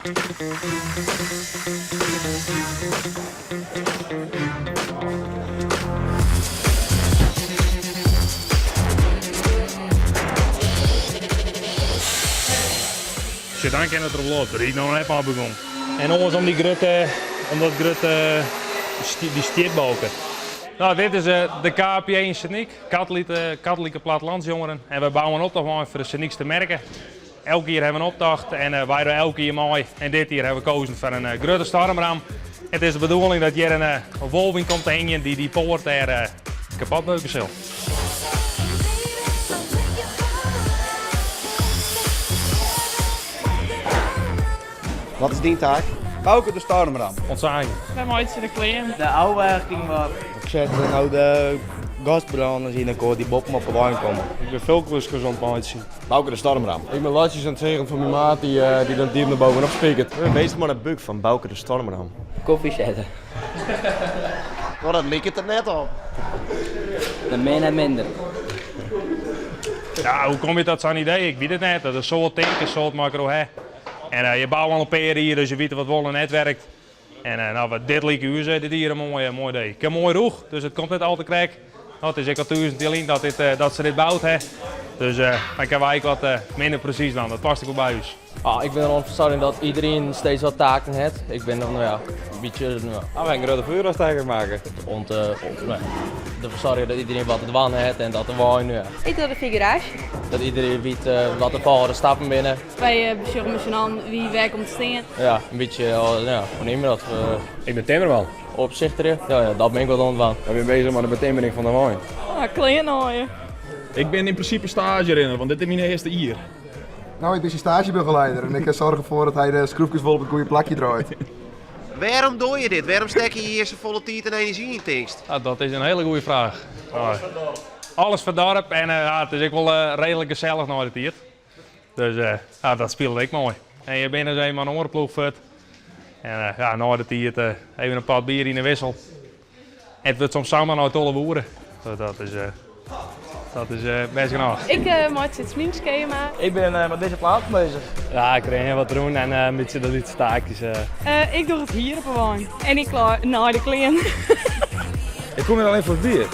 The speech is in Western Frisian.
Sjoch, dan kin it der wol op. Der is noch net mei begûn. En oars om dy grutte, om dat grutte, dy stjitbalken. No, dit is de KPJ yn Sint Nyk, Katolike Plattelandsjongeren. En wy bouwe in optochtwein foar de Sint Nykster Merke. Elk jier hawwe we in optocht en wy dogge elk jier mei. En dit jier hawwe we kozen foar in grutte stormram. It is de bedoeling dat hjir in wolf yn komt te hingjen dy't dy poart dêr kapot beuke sil. Wat is dyn taak? Bouke de stormram. Ontsaagje. Wy meitsje de klean. De ôfwerking wat. Ik set no de gasbrâners yn elkoar dy't boppen op de wein komme. Ik bin fulkluskes oan it meitsjen. Bouke de stormram. Ik bin latjes oan it seagen foar myn maat dy't dan diep nei bovenop spikert. Ik bin bezich mei de búk fan Bouke de stormram. Kofje sette. No dat liket der net op. Net mear net minder. Ja, hoe kom je tot sa'n idee? Ik wit it net. Dat is in soad tinken, in soad mei elkoar oer. En je bouwe al in pear jier, dus je witte wat wol en net werkt. En no, dit like ús dit jier in moai, moai idee. Ik ha moai rûch, dus it komt net al te krek. No, it is ek al 1000 jier lyn dat, dit, dat se dit boud ha. Dus dan kinne wy ek wat minder presys dwaan. Dat past ek wol by ús. Ah, ik bin der oan fersoargjen dat iedereen steeds wat taken hat. Ik bin dan, no ja, in bytsje, no ja. Ah, wy in grutte vuurafstekker makke. Oan te, no ja, der fersoargjen dat iedereen wat te dwaan hat en dat de wein, no ja. Ik doe de figuraasje. Dat iedereen wit wat de folgjende stappen binne. Wy besjogge mei syn allen wie wêr komt te stean. Ja, in bytsje, ja, hoe neam je dat? Ik bin timmerman. Opsichterje, ja, ja, dat bin ik wat oan it dwaan. Wy binne bezich mei de betimmering fan de wein. Ah, klean naaie. Ik bin yn prinsipe staazjerinner, want dit is myn earste jier. No, ik bin syn staazjebegeleider en ik soargje derfoar dat hy de skroefkes wol op it goede plakje draait. Wêrom doe je dit? Wêrom stekke je hjir safolle tiid en enerzjy yn, tinkst? Ah, dat is in hiele goede fraach. Alles foar dorp en ja, it is ek wol reedlik gesellich nei de tiid. Dus ja, dat spilet ek moai. En je binne dus even mei in oare ploech fuort. En ja, nei de tiid even in pot bier yn de wissel. En it wurdt soms samar nei 12 oere. Dus dat is, dat is best genôch. Ik meitsje it sminkskema. Ik bin mei dizze platen bezich. Ja, ik rin wat rûn en in bytsje de lytse taakjes. Ik doch it hier op 'e wein. En ik naai de klean. Ik kom hjir allinnich foar it bier.